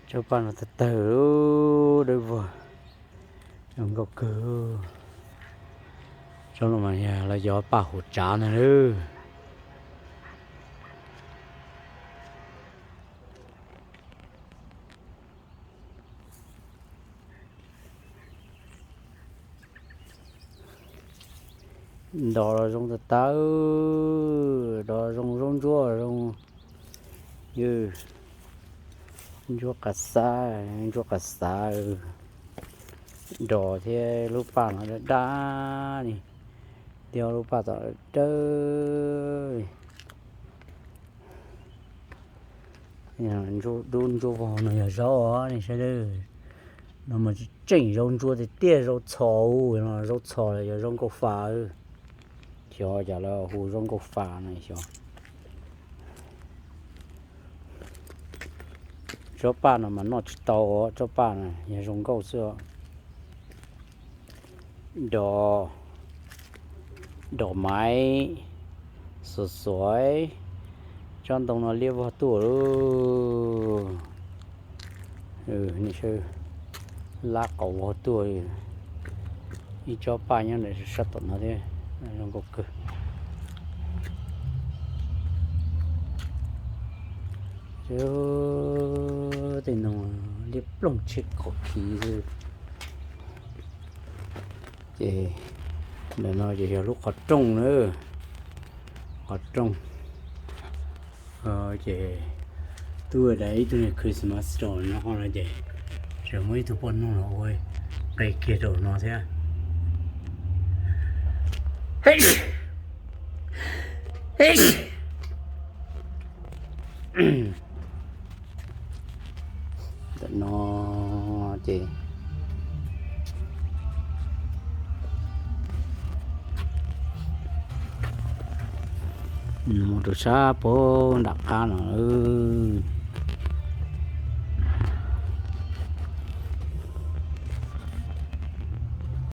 Tsob paj no tawg tawg, dawb vog, zoo nkauj kawg. Tsob no mas yog lawv cov paj huv tsav ntag. Nrov los zoo tas tas, nrov zoo zaub ntsuab zoo, ntsuab qas xav, ntsuab qas xav. Nrov thiab lub paj no dab dab li, thiab lub paj tom dawb li. Dub ntsuab vog no yog zaub os nej saib. No mas tseem zaub ntsuab tiag tiag, zaub txhos, zaub txhos los yog zaub nkauj fa. Xyov cas lawv hu zaub nkauj fa no xyov. Tsob paj no mas noj tsis tau, tsob paj no yog zoo nkauj xwb. Dom, dom maiv, xuav xuav, tsob ntoo no liab vog tuaj lauj. Lab qaum vog tuaj. Ib tsob paj nyob ntawm sab tom no thiab, zoo nkauj kawg. Tej no liab ploog tsheb qaum khiv xwb. Ces ntawm no ces yog lub qhov rooj na, qhov rooj. Ces twb ua ib tug Christmas store no ho no ces tseem muaj ib tug poj noog los ua qe kiag rau no thiab. Ntawm no ces mus rau sab puag nram qab no.